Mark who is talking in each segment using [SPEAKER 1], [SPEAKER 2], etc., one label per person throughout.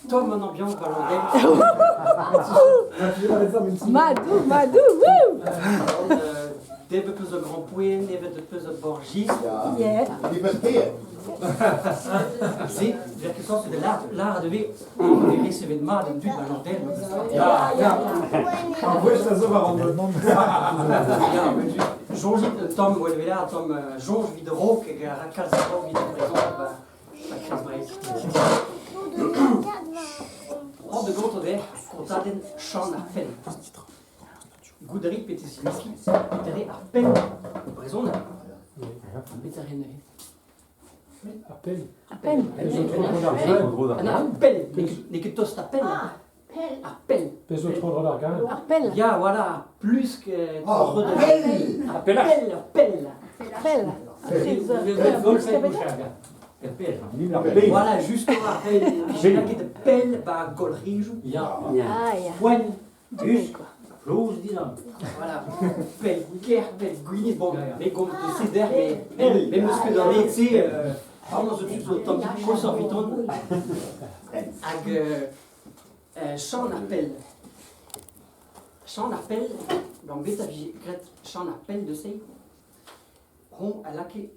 [SPEAKER 1] Tomm an ambiañs 'ba Landel.
[SPEAKER 2] Madou, madou, wouh!
[SPEAKER 1] Debret 'peus ur grampouezhenn, evet 'peus ur borjis.
[SPEAKER 2] Yeah.
[SPEAKER 1] Se, vertusañs de lâret e vez e resevet mat an dud 'ba Landel.
[SPEAKER 2] Ya, ya.
[SPEAKER 3] Ar voest a zo war an
[SPEAKER 1] Ya, soñjit un tamm, gwell e un tamm soñj evit raok hag a ra kalz a raok evit ar brezhoneg 'ba Kreiz Breizh. Hor de gont ober kontadenn Chan ar Penn. Goût a rit petra signifie petra ar penn brezhoneg. Petra neuze?
[SPEAKER 3] Ar penn.
[SPEAKER 2] Ar penn.
[SPEAKER 1] Ar pell, n'eo ket tost ar penn. Ar pell.
[SPEAKER 3] Pezh zo tro-dro d'ar gael.
[SPEAKER 2] Ar pell.
[SPEAKER 1] Ya, voilà, plus que
[SPEAKER 4] Ar pell.
[SPEAKER 1] Ar pell, ar pell.
[SPEAKER 2] Pell.
[SPEAKER 1] Voilà, juste ar pell. J'ai ket pell ba golc'hijoù.
[SPEAKER 5] Ya.
[SPEAKER 2] Ah, ya.
[SPEAKER 1] Poent.
[SPEAKER 5] Hus. Floz dizan.
[SPEAKER 1] Voilà. Pell ker, pell gwinizh. Bon, me gomz de seder, mais mais meus ket an se Amañ zo tud zo tamm koshoc'h eviton. Hag Chan ar Pell. Chan ar Pell, gant bet a vije graet Chan ar Pell deus se, hoñ a lakae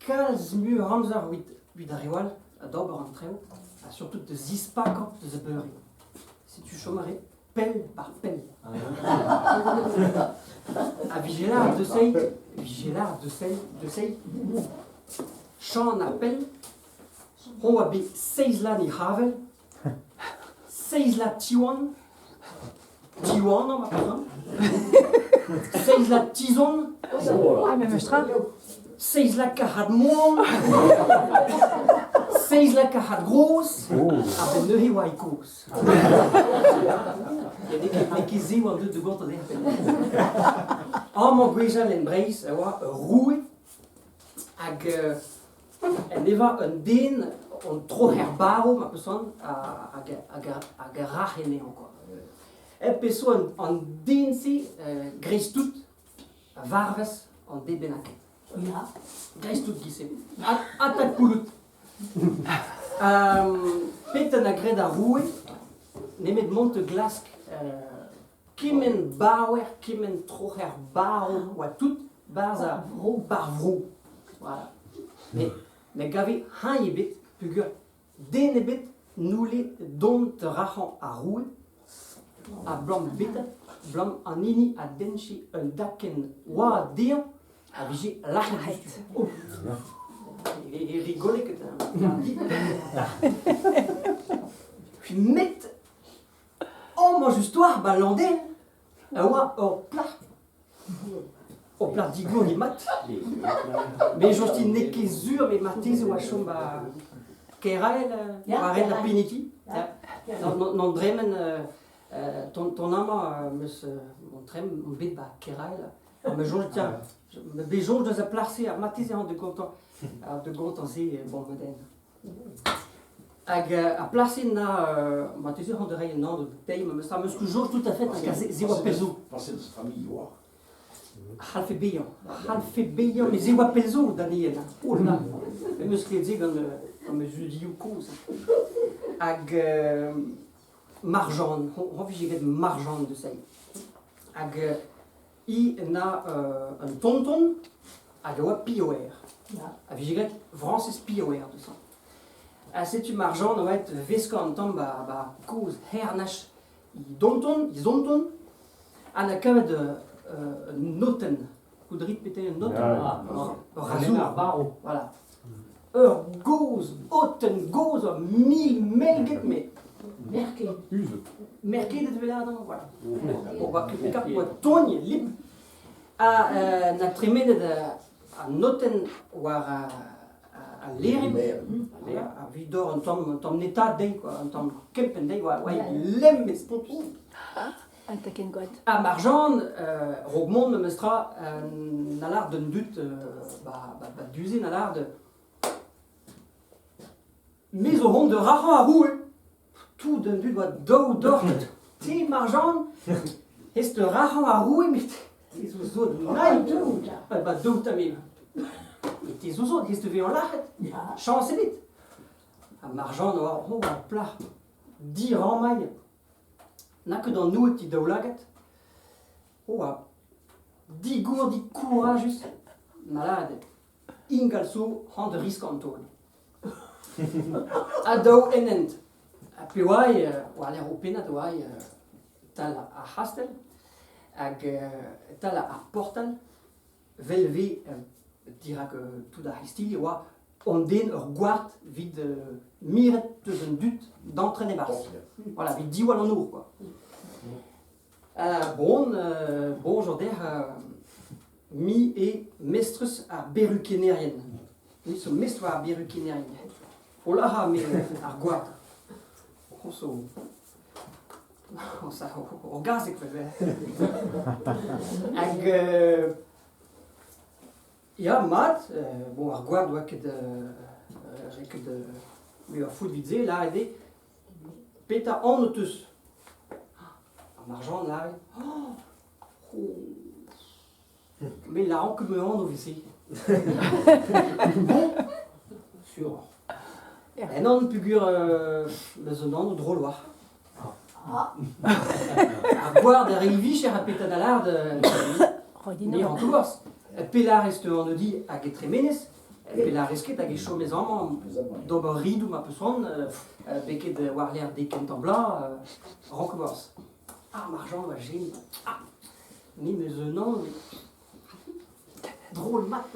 [SPEAKER 1] kalz muioc'h amzer evit ar re all d'ober an traoù ha surtout da zispakañ deus a beure. Setu chom a rae pell par pell. Ha vije lâret deus se, vije lâret deus se, deus se, Chan ar Pell, hoñ a bet seizh lâr ne c'havel, Seizh lâr Tiwan, Tiwanañ ma peus Seizh lâr Tizon,
[SPEAKER 2] Ah, memes tra.
[SPEAKER 1] Seizh lâr Kac'had Moan, Seizh lâr Kac'had Gros, a-benn neuze e oa e kozh. N'eo ket se oan deuet da gontañ dezhañ. Amañ gwechall en Breizh e oa ur roue hag en deva un den on troc'her barv ma peus c'hoant hag hag a rac'h anezhañ kwa. E peseurt an den-se dreist-tout a varvas an den bennaket.
[SPEAKER 2] Ya.
[SPEAKER 1] Dreist-tout giz-se. Attaque poulout. Petra na graet ar roue nemet mont da glask kement baouer, kement troc'her barv oa tout 'barzh ar vro, bar vro. Voilà. Met ne gave hañ ebet peogwir den ebet n'houlle dont da rac'hañ ar roue ha 'blam beta, 'blam an hini a dennche un dakenn oa dezhañ a vije lac'het diouzhtu. Oh. E rigole ket Met Amañ just war 'ba Landel a oa ur plac'h ur plac'h digourdi mat. Mais soñj n'eo ket sur met marteze oa chom 'ba Kerael war red ar Peniti. N'on dremen ton amañ 'meus on tremen on bet 'ba Kerael. Me soñj tiens, me soñj deus ar plac'h-se ha marteze emañ de gontañ se bon den. Hag ar plas-se na marteze c'hoant da reiñ un anv dezhi memes tra, 'meus ket soñj tout à fait hag se oa pell zo.
[SPEAKER 4] Pensez deus familh oa.
[SPEAKER 1] C'hallfe bezañ, c'hallfe bezañ, met se oa pell zo, Daniel. Oh là, me 'meus klevet se gant gant ma zudioù kozh. Hag Marjan, hoñ vije graet Marjan deus se. Hag hi na un tonton hag a oa pioer. A vije graet Frañsez Pioer deus ça. Ha setu Marjan o aet veskañ an tamm ba, ba kozh hernach he donton, he zonton, ha na kavet un notenn. Goudrit pete un notenn?
[SPEAKER 5] Ah,
[SPEAKER 1] Ur razour.
[SPEAKER 5] ar barv.
[SPEAKER 1] Voilà. Ur gozh, otenn gozh, ur mil melget, met merket. Merket e vez adañ, voilà. Oa ket kap oa togn, lip. Ha na tremenet an notenn war al lerin, ha evit d'ober un tamm netaat dezhi, quoi, un tamm kempenn dezhi, oa lemm e spontus.
[SPEAKER 2] Un takenn goad.
[SPEAKER 1] Ha Marjan, raok mont memes tra, na lâr d'un dud, ba, ba, ba du-se na lâr de Me zo hont da rac'hañ ar roue. Tout d'un dud oa daou dornet. Te, Marjan, Hest rac'hañ ar roue met te zo sot naet. Ba daou ta me. Met te zo sot, hest vezañ lac'het. Chañs ebet. Ha Marjan oa oh, ar plac'h dirammailh. N'a ket an noe ti daoulagad. Oh, ha digourdi courajus. Malade. Ingal zo hand risk an taol. Ha daou en hent. Ha pe oa war-lerc'h ho pennad oa tal ar c'hastell hag tal ar portal 'vel 'vez dirak tout ar c'histilli e oa an den ur gward 'vit miret deus an dud d'antren e-barzh. Voilà, 'vit diwall an nor quoi. Bon, bonjour dec'h, me eo mestrez ar berukennerien. Me zo mestr war ar berukennerien. O lârañ me ar gward. O zo ur gazeg Hag ya, mat, bon ar gward 'oa ket ket muioc'h fout 'vit se, lâret eo petra anv 'teus? Ar marchand lâret oh Me lâran ket ma anv 'vit-se. Bon, sur. Ennon peogwir 'meus un anv drol 'oa. Ar gward a re vicher ha petra da lâret me an touars. Pe lârez te anv di hag e tremenez, pe lârez ket hag e chomez amañ d'ober ridoù ma peus c'hoant, beket war-lerc'h dek kentañ bloaz, raok-borzh. Ah, Marjan va jeni. Ah, me 'meus un anv drol mat.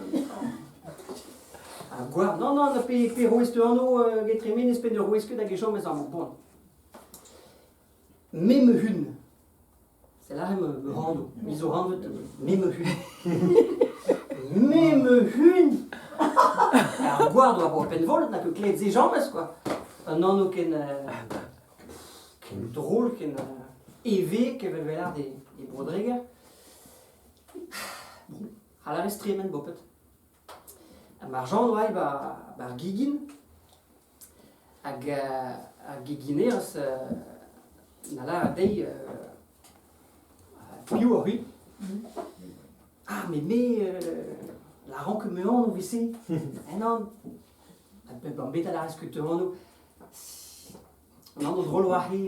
[SPEAKER 1] Ha gward, non, non, pe, pe roez te anv get tremenez pe ne roez ket hag e chomez amañ. Bon. Me ma hun. C'est là me, me anv. Me zo anvet me ma hun. Me ma hun! Ar gward oa oa pennvolet na ket klevet se james, quoi. Un anv ken, ken drol, ken eveek evel 'vel e Bro-Dreger. Bon, c'hall a rez tremen boped. Ha Marjan oa 'ba ar gegin hag ar geginerez na lâret dezhi piv oc'h-hu? Ah met me lâran ket ma anv 'vit-se. Nann. An bet a lârez ket anv. An anv drol 'oa he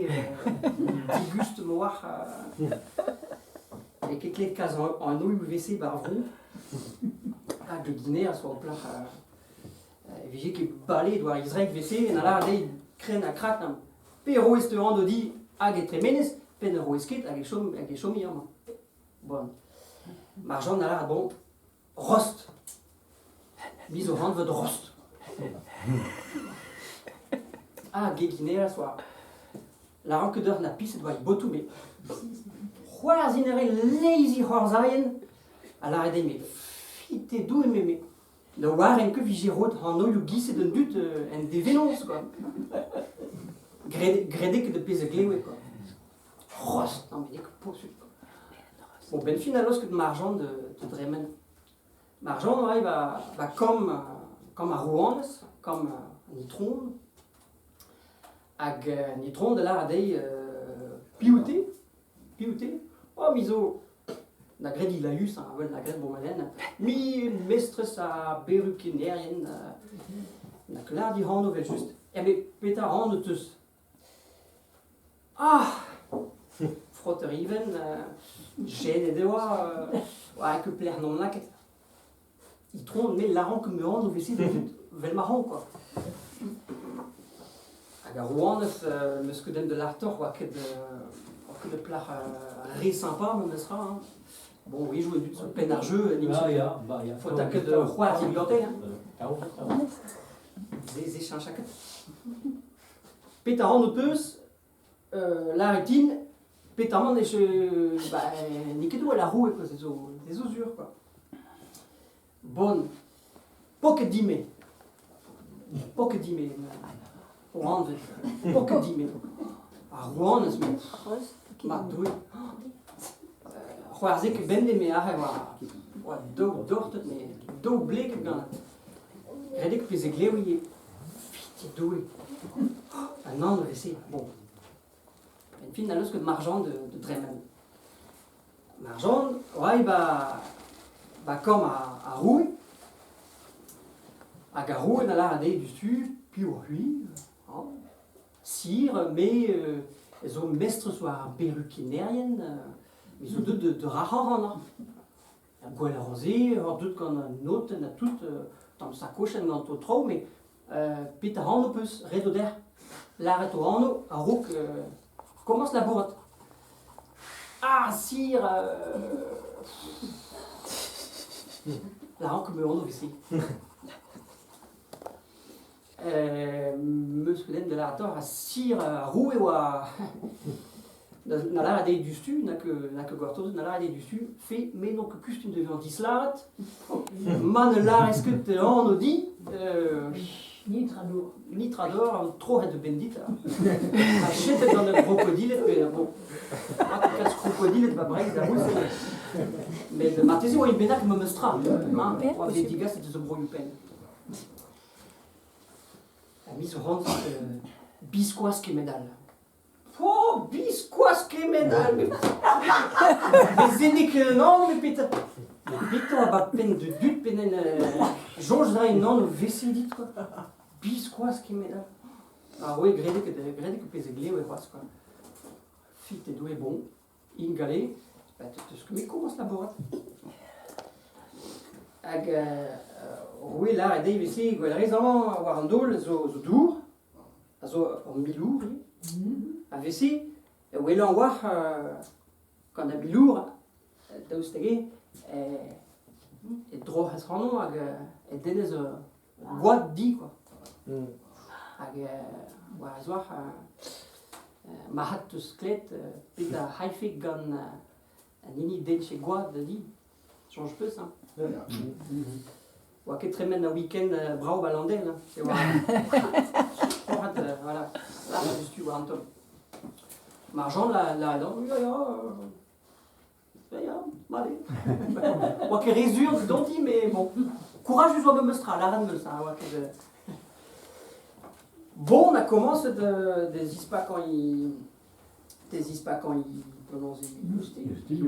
[SPEAKER 1] digust ma oar. N'eo ket klevet kalz anv 'veze 'ba ar vro. Hag geginerez oa plac'h e vije ket baleet war he zreid 'veze, na lâret dezhi krenn ha krak na pe roez te anv di hag e tremenez, pe ne roez ket hag e chom hag e chomi amañ. Bon. Marjan a lâret bon, Rost. Me zo anvet Rost. Ah, geginerez oa. Lâran ket deoc'h na piset oa he botoù, met c'hoarzhin a rae leizh he c'hoarzhailhenn ha lâret eo met fite doue me met Ne oaren ket 'vije roet anvioù giz d'an dud en devenoz quoi. Graet graet eo ket ar pezh a glewe quoi. Rost, non mais n'eo ket posupl quoi. Bon, benn fin a laosk Marjan da dremen. Marjan oa ba, ba kambr, kambr ar rouanez, kambr an itron. Hag an itron da lâret dezhi piv out-te? Piv out-te? Oh, me zo Na gredi laüs, hein, well, na gred Bourmelen. Mi mestrez a berukennerien, na klar dic'hano evel-just. Ya met petra anv teus? Ah! Frotter Even, jenet e oa, oa ket pelec'h n'on lakaet. Itron, me lâran ket me anv 'veze da dud 'vel ma ran quoi. Hag ar rouanez 'meus ket den da lâret oa ket oa ket ur plac'h re sympa memestra hein. Bon oui jouer dud zo penn ar jeu n'int
[SPEAKER 5] Ah ya, bah ya.
[SPEAKER 1] Faota ket c'hoarzhin gante hein. Se se cheñcha ket. Petra ran ho peus lâret din petamant e bah n'eo ket wel ar roue quoi, se zo se zo sur quoi. Bon, poket din-me. Poket din-me. Rouanez. Poket din-me. Ar rouanez, met ma Doue. C'hoarzhe ket bemdez me aze oa oa daou dortet me daou bleget gant redek pezh e glev ivez. Fiti Doue. An anv e-se. Bon. En fin, na laosk ket Marjan de dremen. Marjan, oa ba korn ar roue. Hag ar roue na lâr dezhi diouzhtu piv oc'h-c'hwi, hañ. Sir, me zo mestrez war ar berukinerien, me zo deuet da rac'hañ ac'hanoc'h. Gwell a ran-se, oc'h deuet gant an notenn ha tout, tamm sakochenn gant ho traoù, met petra anv 'peus ret eo dec'h lâret ho anv a-raok komañs labourat. Ah, sir, lâran ket ma anv 'vez-se. 'Meus ket den da lâret deoc'h, ha sir ar roue oa na lâret dezhi diouzhtu, na ket gortozet, na lâret dezhi diouzhtu, fe, me n'on ket kustum da vezañ dislâret, ma ne lârez ket anv dit,
[SPEAKER 2] Nitra d'or.
[SPEAKER 1] Nitra d'or, an troc'het da benn dit, ha chetet gant ur krokodiled pe bon, kalz krokodiled ba Breizh da c'houlz met marteze oa un bennak memes tra, hein, oa bet digaset eus broioù pell. Ha miz ran biskoazh kement all. Oh, biskoazh kement all! Mais zenik non, mais petra... Petra ba penn de dud penen soñj ra en anv vese dit quoi. Biskoazh kement all. Ah oui, graet graet ket pezh e glev e c'hoazh quoi. Fit e doe bon, ingale, ba teus ket bet komañs labourat. Hag roue lâret dezhi vese gwell rez amañ war an daol zo zo dour, a zo ur milour ivez. A-wezhioù e welan war gant ar milour daoust hag-eñ e droc'hez ac'hanon hag e dennez ur gwad di quoi. Hag war e zouar marc'had 'teus klevet pet a c'hallfe gant an hini 'dennfe gwad da di. Soñj 'peus hein? Oa ket tremen ur week-end brav ba Landel, hein. E oa voilà, lâret diouzhtu war an taol. Marjan la la ya ya ya ya mat eo. Oa ket re sur donti mais bon courajus oa memes tra lâret 'meus hein, oa ket Bon, on a commencé de zispakañ Te zispakañ penaos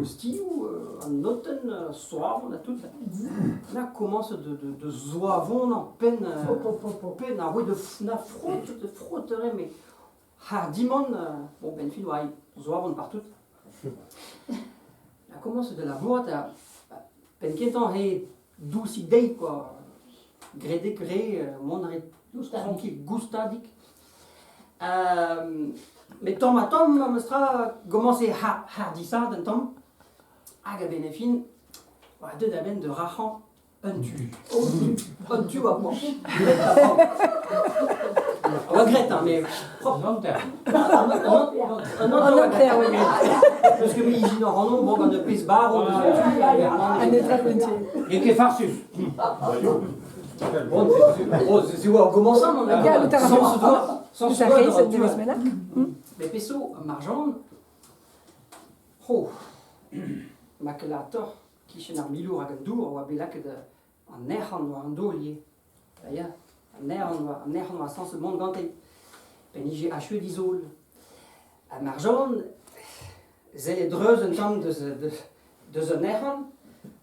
[SPEAKER 1] ostilhoù, an notenn, soavon ha tout. Na komañs de zoavonañ penn penn ar roue de na frot de frotterait mais hardiment bon benn fin oa zoavon partout. Na komañs de labourat ha penn kentañ he dousik dezhi quoi. Gredek re mont re tranquille goustadik. Met tamm-ha-tamm memes tra 'gomañse hardisaat un tamm hag a-benn ar fin oa deuet a-benn da rac'hañ un tu. Un tu oa poan. Oa graet hein, mais propre.
[SPEAKER 5] Un hanter.
[SPEAKER 1] Un hanter oa graet. Peus ket bet ijin ac'hanon, bon gant ur pezh barv eus un tu hag
[SPEAKER 2] An netra un
[SPEAKER 5] N'eo ket farsus.
[SPEAKER 1] Bon, c'est oa gomañsañ on a sans se doit sans se doit Mais peso marjand ho ma kelatoc'h kichen ar milour hag an dour oa bet lakaet an nec'hant war an daol ivez. Da ya, an nec'hant oa an nec'hant oa sañset mont gante. Penn ije achuet izol. Ha Marjan selle dreuz un tamm deus deus an nec'hant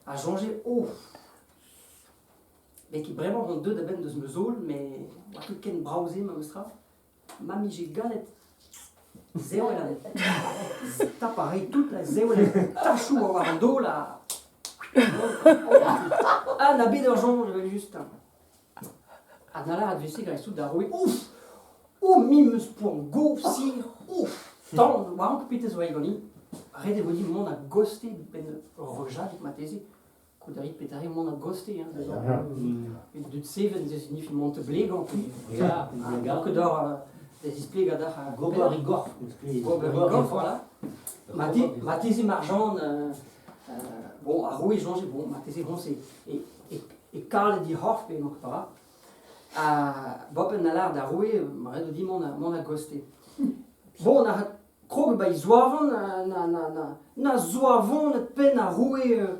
[SPEAKER 1] a soñje oh N'eo ket bremañ on deuet a-benn deus ma zol, met oa ket ken brav-se memestra. Ma 'mije gallet sevel an tap a ray tout la sevel an tachoù war an daol ha ah na bet ur soñj evel-just. Ha da lâret 'veze graet d'ar roue ouf! Oh me 'm eus poan gof sir! Ouf! Tan 'oa ank pet zo aet ganin. Ret e vo din mont a-gostez 'benn ur rejadig marteze. Kout a rit petare mont a-gostez hein, deus dud seven ze signifie mont blegañ pe
[SPEAKER 5] Ya,
[SPEAKER 1] blegañ. Ket d'or da zisplegañ dac'h
[SPEAKER 5] Gober e gorf.
[SPEAKER 1] Gober e gorf, voilà. Marteze Marjan, bon, ar roue soñje, bon, marteze hoñ e, e, e kalet he c'horf pe emañ para. Ha bopen a lâr d'ar roue, ret eo dit mont a-gostez. Bon, on a Krog ba e zoavon na zoavonet penn ar roue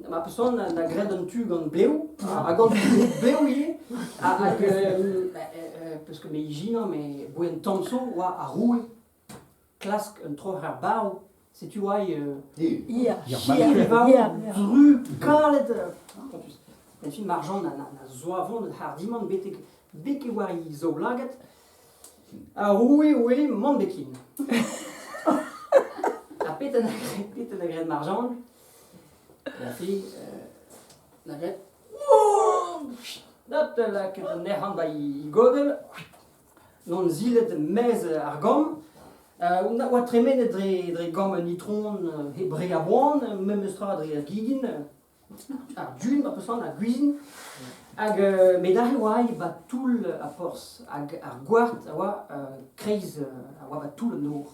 [SPEAKER 1] ma peus na graet un tu gant blev ha gant blev ivez hag peus ket me ijinañ met boen tamm zo oa ar roue klask un troc'her barv. Setu oa
[SPEAKER 2] Ya.
[SPEAKER 1] Hir e dru kalet. Enfin, Marjan na zoavont hardimant betek beke war e zaoulagad. Ar roue oe mont bekin. Ha pet an pet an graet Marjan. La fi, na graet. Dat lakaet an nec'hant ba e godell. Non zilet maez ar gambr. Oa tremenet dre gambr un itron he bre a boan, memes tra dre ar gegin, ar dun, ma peus ar gwizin. Hag met aze oa ba toull ar porzh, hag ar gward a oa kreiz, a oa ba toull an nor.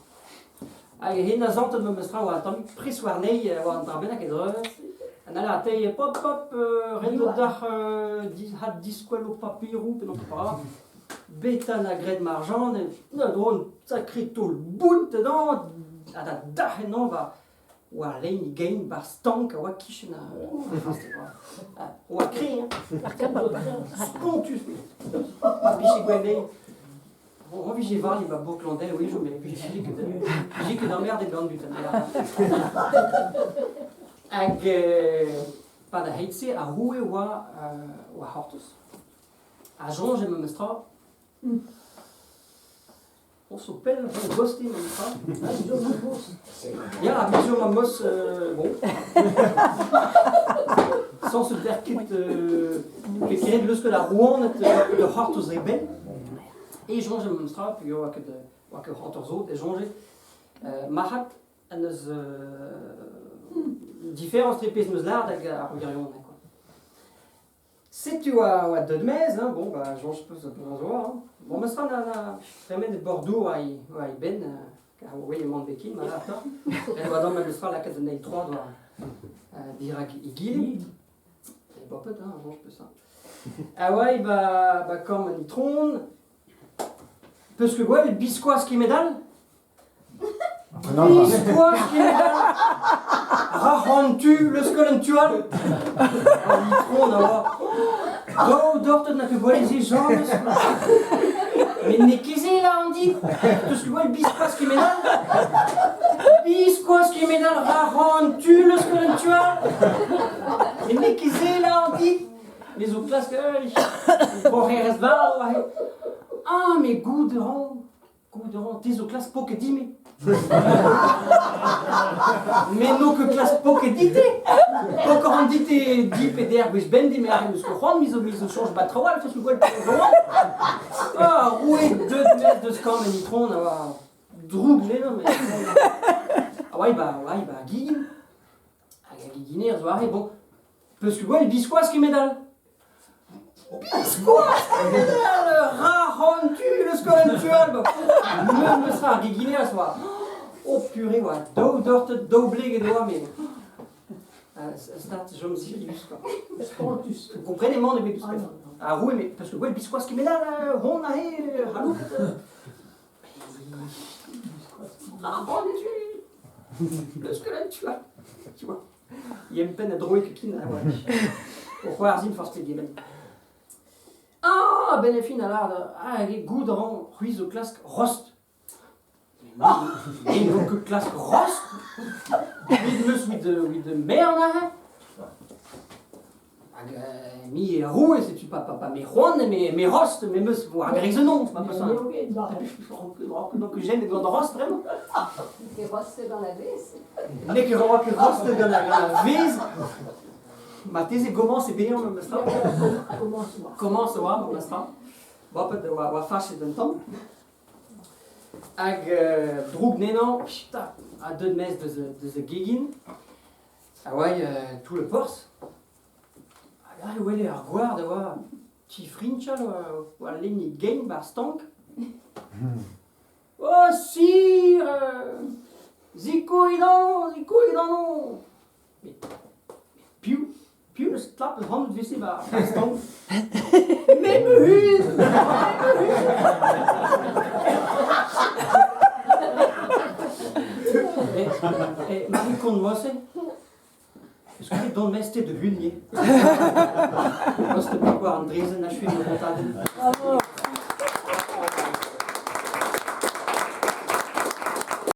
[SPEAKER 1] Hag hen a santet memes tra oa tammig pres warnezhi, oa an dra bennak e dreuz. An alla a pop pop, ret eo dac'h had diskwel ho paperoù pe n'on ket petra. Beta na graet Marjan, na dro un sakre taol bount edan, ha da dac'h ennañ war war lein e gein bar stank a oa kichen ar oa kreñv, hein. Spontus. Ma vije gwenn Bon, vije vali ma bourk Landel, oui, mais vije ket emmerdet gant dud. Hag pa da heit-se, ar roue oa oa c'hortoz. A soñje memes tra. On so pell an goste memes tra. Ya, mesur ma mos, bon. Sans se der ket, ket leuskel ar rouaned da c'hortoz re benn. E soñje memes tra, puis oa ket oa ket hanter-zod, e soñje. Marc'had en deus diferañs tre pezh 'm eus lâret hag ar wirionez quoi. Setu a oa deuet maez, hein, bon, bah, soñj 'peus penaos oa. Hein. Bon, meus na, na tremenet Bordeaux oa e benn, kar oa emañ bekin, ma lâr Ret oa dam meus lakaat an eil troad war dirak egile. E bopet, hein, soñj 'peus. Hein. A oa ba, ba kambr an itron. Peus ket gwelet biskoazh kemedal? Biskoazh kemedal! Rac'h tu, leuskel an tu all! An itron a oa. Daou dortet n'a ket gwelet se james. Met n'eo ket se là, an dit. Peus ket gwelet biskoazh kemedal? Biskoazh kemedal, rac'h an tu, leuskel an tu all! Met n'eo ket se là, an dit. Me zo klask boc'herez varv aze. Ah, mais goût de ran, goût de ran, te zo klask poket dime. Me n'o ket klask poket dit-te. Pokor an dit-te di pe der gwech bemdez, me arri eus ket c'hoant, me zo me zo soñj ba traoù all, 'teus ket gwell penaos Ah, roue deut maez deus kambr en itron a oa droug lennañ, mais... Ah ouais, bah, ouais, bah, gigin. Hag a geginer zo aze, bon, peus ket gwelet biskoazh kemend-all? Biskoazh kemend-all! Rac'h an tu, leuskel an tu all! Memes tra ar geginer a oa. Oh purée, oa daou dortet, daou bleget oa, mais... Start chom sirius, quoi. Spontus. Vous comprenez, man ebet ouzhpenn. Ah, roue, mais parce que gwelet biskoazh kemend-all, hon aze, haloupet. Rac'h an tu! Leuskel an tu all. Tu vois. Yempenn a droe ket kin, o c'hoarzhin forzh pegement. Ah, a-benn ar fin a lâr, ah, goût a ran, c'hwi zo klask rost. Me n'on ket klask rost. Met 'meus 'vit mern aze. Hag me ar roue, setu pa, pa, pa me c'hoant, me, me rost, me 'meus war greiz-noz, ma peus Donc j'aime gant rost vraiment.
[SPEAKER 6] Ket rostet gant la vez.
[SPEAKER 1] N'eo ket ket rostet gant la vez. Marteze gomañs e bezañ memes tra. Komañs oa memes tra. Bopet oa, oa fachet un tamm. Hag droug nenañ, a deut maez deus a gegin. A oa tout le porzh. Hag aze e wele ar gward a oa tifrinchal oa lenn e gein 'ba ar stank. Oh sir! Zikourit amañ, zikourit amañ! Met piv, piv 'neus stlapet ac'hanout 'vese 'ba ar stank? Me 'm eus! Marie-Comte Mosse, Eus ket dont mestr de hunier. Kost war an drezenn achuet o gontadenn.